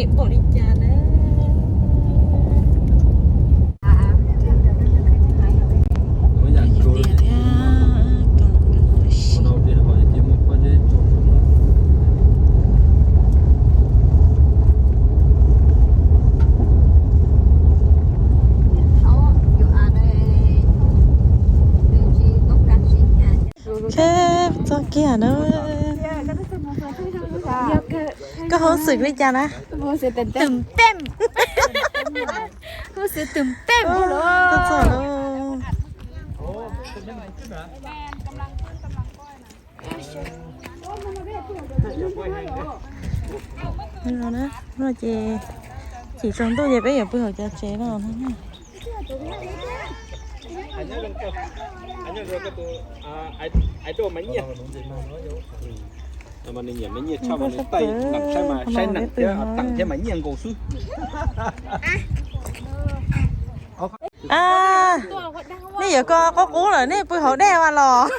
Npaum li cas na. Tiag tiag, txog kiag na. Koj hu xwm li cas na? Tus pem. Hu xwm tus pem. Txog lawm. No ces chim tsaus ntuj ces peb yuav pw hauv cov tsev no na. Nws nyiam Maiv Nyiaj tshaj mas nws taij nram saib mas saib nws thiab teem thiab Maiv Nyiaj nkaus xwb. Nej yuav ko qub qub lawm nej pw hauv dej ua los.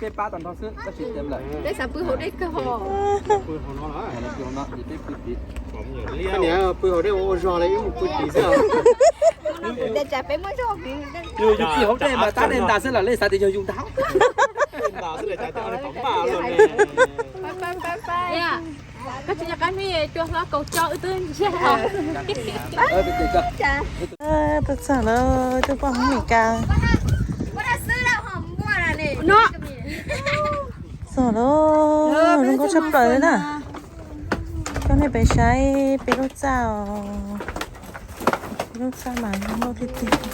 Peb pab tag nrho xwb, tab sis peb xav pw hauv dej kawg ho. Pw hauv dej ua zog li ib mus pw tid xwb. Yus tsis hauv dej mas tab dej ntas xwb los nej xav tias yog yus ntas. Koj tsis nco qab hnub cua hlob kaus coj wb twb ntsiag. Tuaj txog lawm, tuaj pom hoob Mes Kas. Txog lawm, zoo nkauj tshaj plaws li na. Coj nej pem saib peb lub txaj os. Peb lub txaj mas zoo nkauj tiag tiag.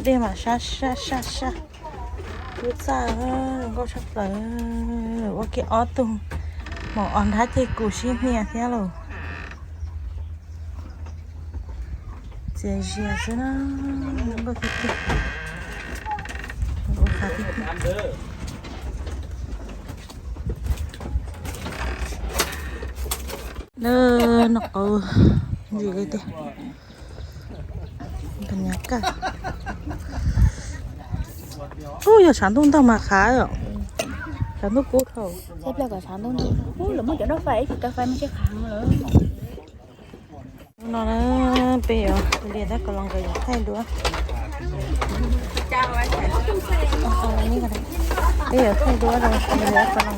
Dej mas sab sab sab sab. Lub txaj zoo nkauj tshaj plaws. Ua kiag ob tug maum os nrab ces kuv sib hnia thiab lauj. Txias zias xwb na, zoo nkauj tiag tiag. Ua qab tiag tiag. Lawm, noj qauv ntsim li tiag. Ub, yog tshav ntuj ntog mas qab, tshav ntuj kub dhau. Ub, lawv muab cov noj fais ib tsis kaw fais mas tsis qab lawm. No na, peb yuav liam tab kom los nkawd yuav thaij duab. Peb yuav thaij duab rau nkawd tab kom los nkawd,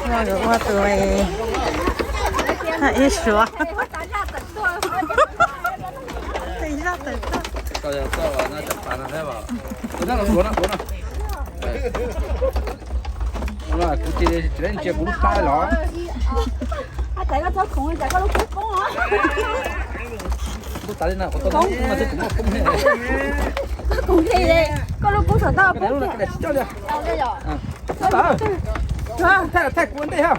no nkawd ua tus haj ib suav. Kuv tsis tsis ntsia kuv lub plab los. Tub tas li no, kuv tau muaj poob no twb kuv muaj poob thiab. Koj lub kub saum toj poob thiab. Thaij los thaij kuv ua ntej ha.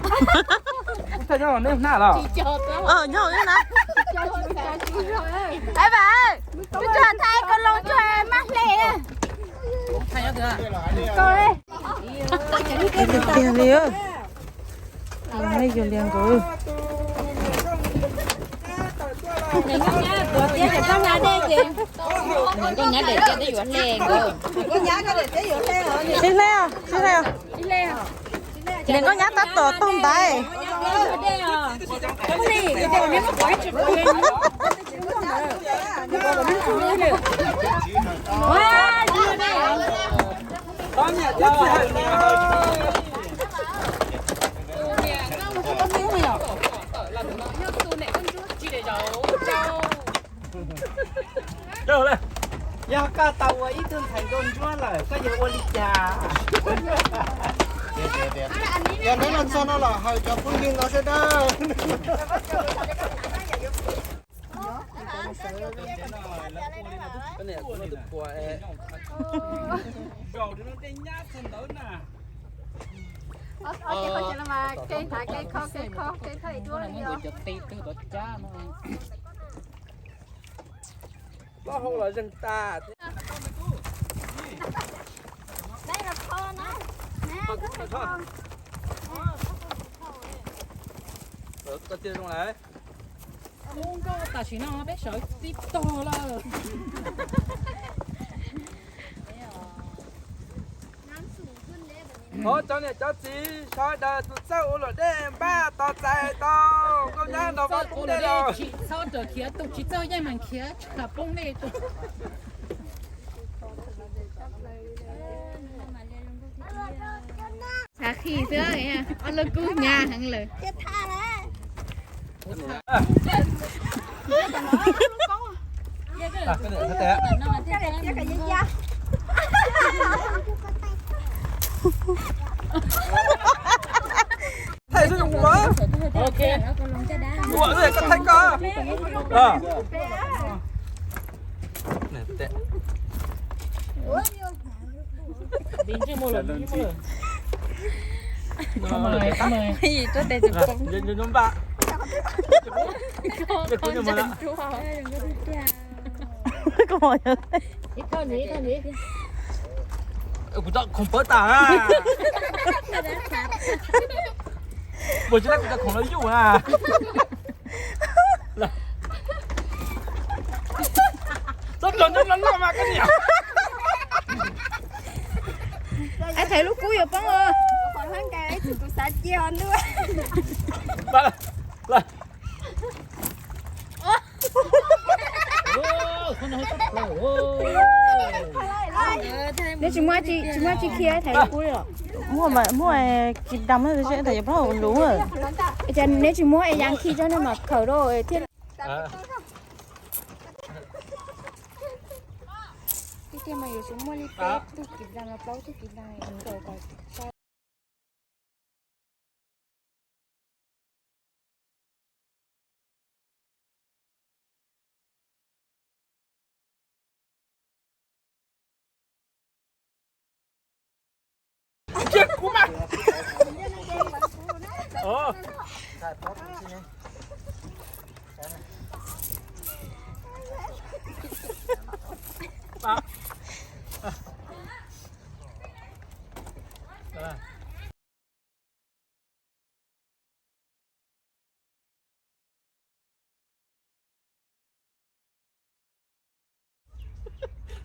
Kuv thaij nyob neb hnab los. Nyob na. Peb tsuas thaij koj loo tsuas maj hle. Tiag tiag li. Yuav liam nkawd. Nkauj nyab dej ces, nkauj nyab dej ces twb yuav hle nkawd. Sib hle, sib hle. Niam nkauj nyab tab tom taug ntaiv. Yog koj tau ua ib tug ntxhais nkauj ntsuab lawm koj yuav ua li cas? Yog neb los txog no los hawm cov phooj ywg no sawv daws. Pob hau los zeeg tas. Koj cia zoo lawm. Ub, nkauj tam sim no peb sawv tib tog lawm. Thov cov niam cov txiv sawv daws tus txawj ua luam dej npaj tos txais tau nkauj nyab nrog pab poob dej los. Tsis txhob rawm khiav tus, tsis txawj yeej mas khiav tsis kam poob dej tus. Xav khi xwb, ob lub kub hnyav heev lawm. Thầy sẽ dùng của. Ok. Ủa, cái thầy cơ. Ờ. Này, tệ. Ui, ui. Đi chứ mua lượm, đi chứ mua lượm. Cái gì trước đây chụp không? Nhìn, nhìn, nhìn bạn. Con, con chụp không? Con mồi. Ít thôi nhỉ, ít thôi nhỉ. Ê, kuv tso khoom pawv tas na. Ua tsis tau kuv tso khoom los yuj na. Txhob nrog nyob no no mas koj niam. Ai, thaiv lub kub yuav poob os. Neb tsis muaj, tsis muaj tsis khiav thaiv lub kub li los? Muaj, muaj kis dam thaiv yuav plaub hau luv. Cas neb tsis muab es yas khi tso nej mam khaws rau thiab. Tiag tiag mas yuav tsum muaj li peb tug kis dam los plaub tug kis dam khaws kom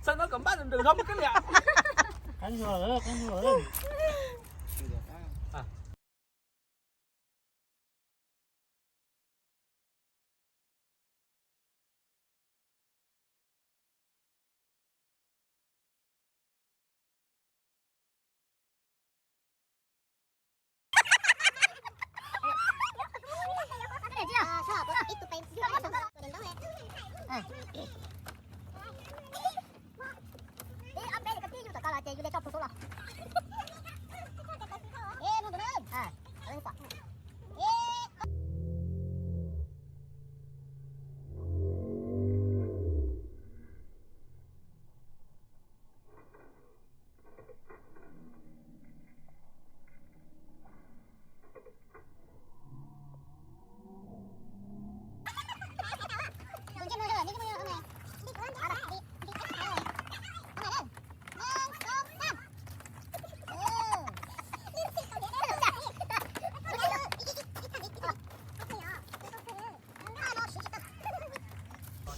Sao nó còn bắt được không cái lẹ? Cắn vô rồi, cắn vô rồi. À.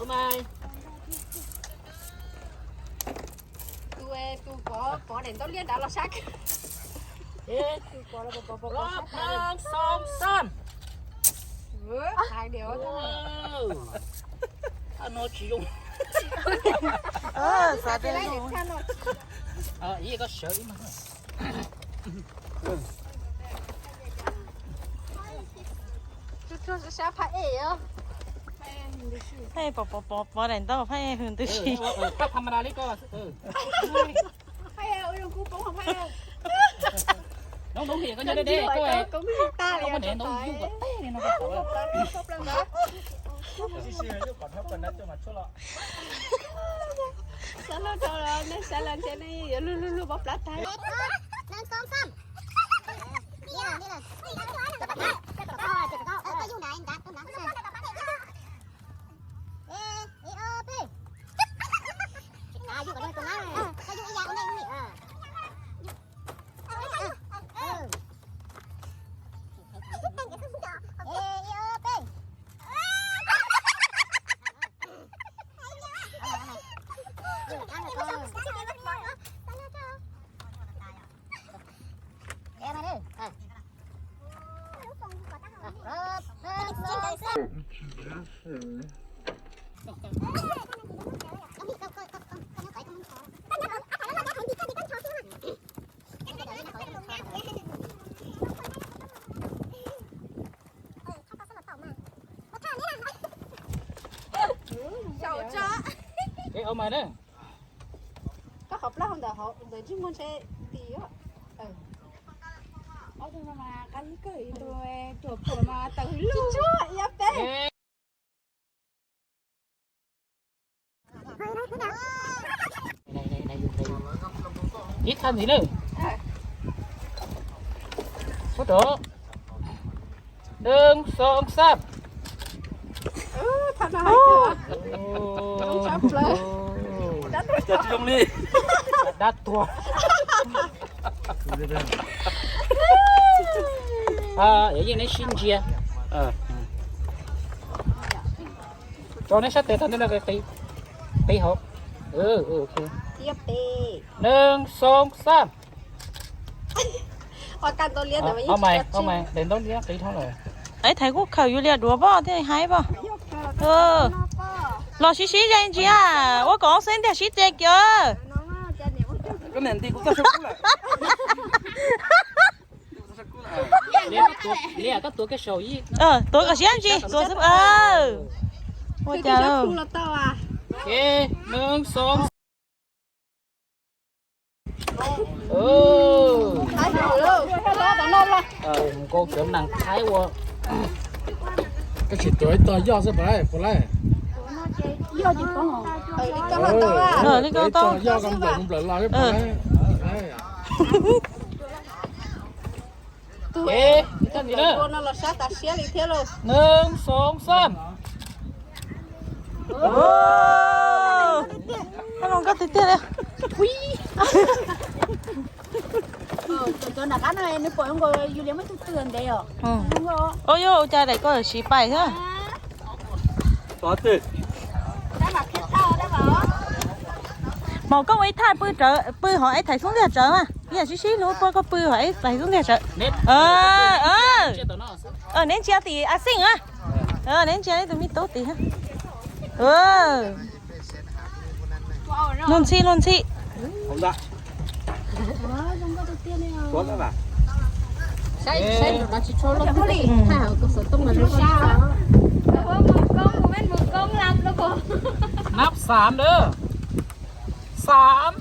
Tus mày. Tus, tus pov, pov daim ntaub liab nrad los sab. Ê, tus pov los pov, pov, pov, pov sab. Pov, pov, pov. Hais điều. Thaj no tsis zoo. Xav tias zoo. Ib koj sawv ib. Phaj pov, pov, pov, pov daim ntaub, phaj hws ntws si. Sawv los rau los, nej sawv los ntshe nej yuav lug lug lug pov plab tag. Ê, ua mas na. Koj qhov plaub hau ntawm hauv ntawm ntsej muag ntshe tim. Ob tug no mas qab ib kawg, ib tug ruam phuam mas tawv hwv lug. Tsuag ib peb. Ib thaj ntxiv na. Sub rau. Nws xoo xab. Dab tuag. Yog yeej neb sib ntsia. Rau neb sab tes tau neb qi hauv. Nws xoo xab. Ib thaiv kuj khaws yus lias duav poj thiaj haib poj. Los sib sib ze ntsia, ua kom ob xeeb ntiag sib tse kiag. Tuav kom siab ntsis, tuav xwb. Ua cas. Nkaus cov neeg Thaib ua. Koj tsis tuav ib tog yoj xwb puas laib, puas laib? Li ko tog yoj ko nplawm ko nplawm los xwb puas laib? Nws xoo xab. Koj tiag tiag li. Cov nram qab no nws pom zoo nkaus yus lias muaj ib tug twg ntev os. Ua yog ua cas daim ko siv pais thiab. Mas koj ua ib thaj pw, pw hov ib thaiv xub ntiag tsawv mas, yam sib sib hlub puab koj pw hov ib thaiv xub ntiag tsawv. Neb ntsia tim a xeej a. Neb ntsia ib tug me tub tim. Luag ntxhi luag ntxhi. Nab xav lawm. Xav.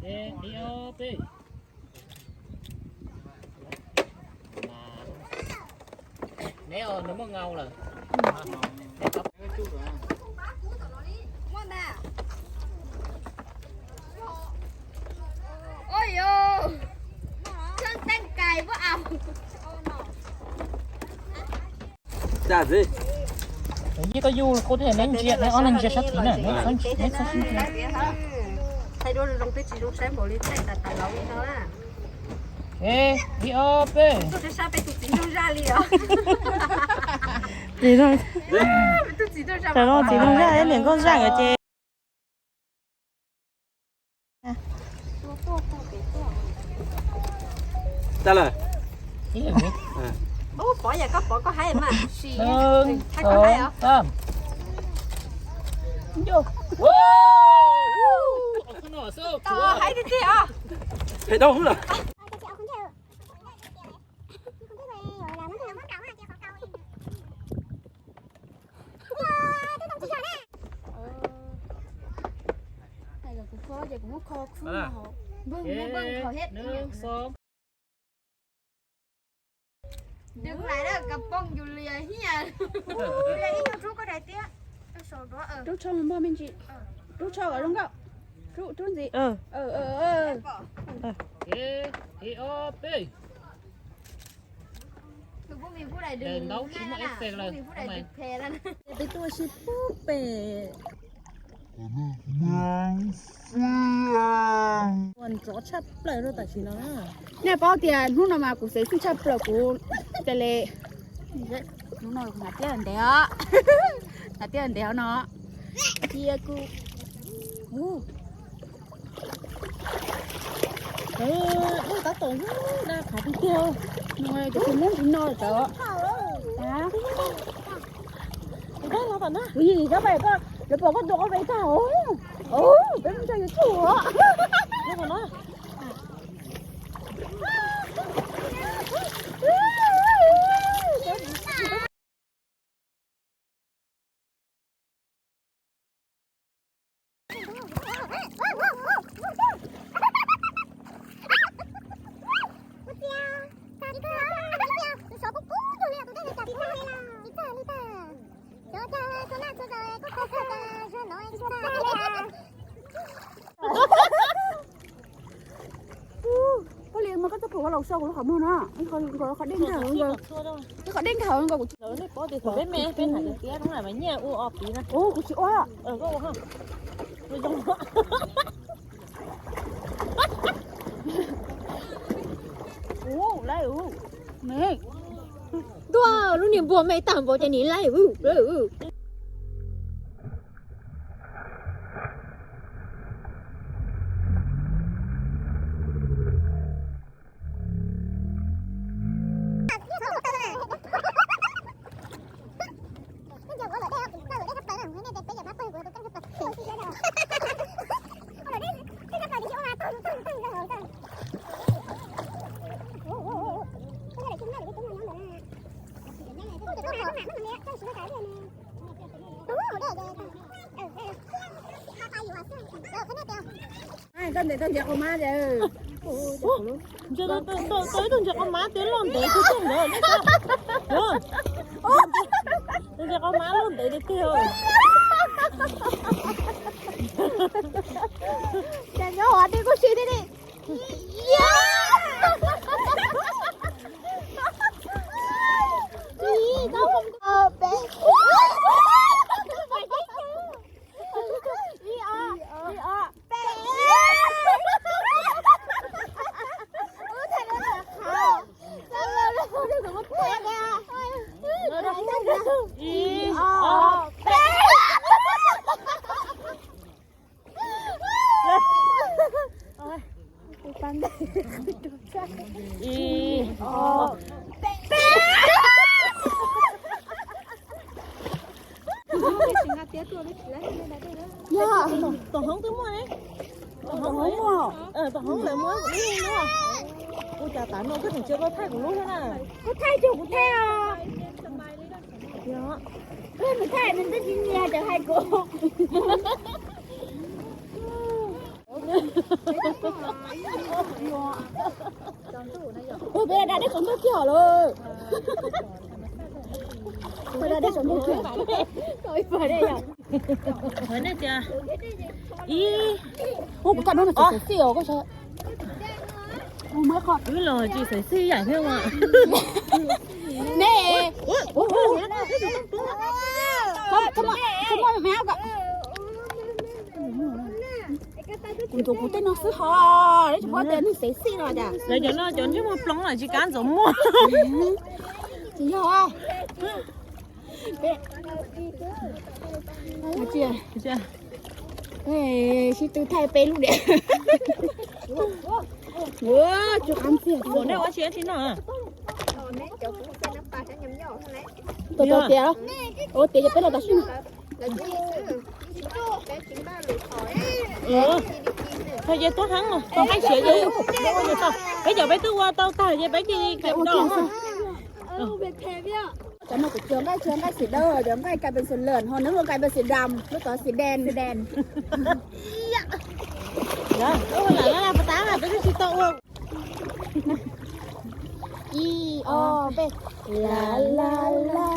Ib, ob, peb. Neb nws muaj ngau lawm. Yeej koj yug qub thiab neb ntsia, neb ob leeg ntsia sab tid na, neb txhob sib ntsia. Thaij duab zoo zoo twb tsis zoo saib npaum li thaij tas tas laus li no na. Ib ob peb. Tuaj saib peb tus txiv nraug zaj li os. Tus txiv nraug zaj, tus txiv nraug zaj niam nkauj zaj nkawd ces. Tag lawm. Pov yam koj pov koj haib mas. Thaij koj haib os. Tau haib tiag tiag os. Phem dhau lawm. Nws lais lawm, kab pooj yus lias hiab. Ib nyuag rub koj daim tiab. Rub tsho npog me ntsis. Rub tsho kom zoo nkauj. Rub, rub ntxiv. Peb tuaj si pub pem. Ua nrov tshaj plaws rau tam sim no na. Nej paub tias hnub no mas kuv xev xwm tshaj plaws, kuv cia li, hnub no hnav tiab ntev os, hnav tiab ntev no. Cia kuv, tab tom da qhav tiag tiag, no tus tus muab ntsis no tso. Kuv yig tsob pem koj, lawv pom koj tua koj pem tag. Peb mus tso YouTube os. Koj li mas koj txhob pum ua laus sau kuv lub qhov muag no, qhov dej nkag, qhov dej nkag nkaus kuv. Ua kuv tsis ua. Tuaj lub niag npua me tag npaum ces nim laij. Tau ntses tau ntses qau mab ces. Tau ib tug ntses qau mab twb loj ntev twb tuaj ntawd. Tus ntses qau mab loj ntev tiag tiag. Ces nyob hov tej kuj si thiab li. Ib, ob, peb. Ib, ob, peb. Yog, tom hoob twb muaj ne. Tom hoob muaj. Tom hoob lawv muab kuv lub lub. Ua cas tav no koj tseem tsis thaij kuv lub thiab na? Koj thaij cuag kuv thaij os. Yog. Koj mus thaij nws twb tsis nyiam cov hais kuv. Ua peb da dej saum ntuj kiag lawm. Peb da dej saum ntuj kiag. Ua kuv thaij hnub no tsis xav xij os koj saib. Wb los tsis xav xij yam thiab mas. Ne. Koj muaj me ab kom. Kuv ntxuav kuv tej no xwb hos, tsis paub tias neeg xav xij no cas. Lawv cov no cov ntsej muag ploov los tsis kam ntxuav muag. Tsis yog. Sib tw thaij peb lub diam. Tsis qab ntxiag. Nej ua tsis ua tsis noj. Tau tau tias, ua tias yog peb los tam sim no. Txog ces tuaj heeb, tau nqaij siav ces peb cov peb twb ua tau tag ces peb cia li ua kiag xwb. Cov no kuv cog nqaij, cog nqaij xim dawb, cov nqaij kais peev xwm lawm, ho nws ua kais peev xwm dam, lub tod xim dees. Xim dees. Ua lam no pab tab peb twb tsis tau ua. Ib, ob, peb. La la la,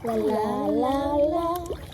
la la la la.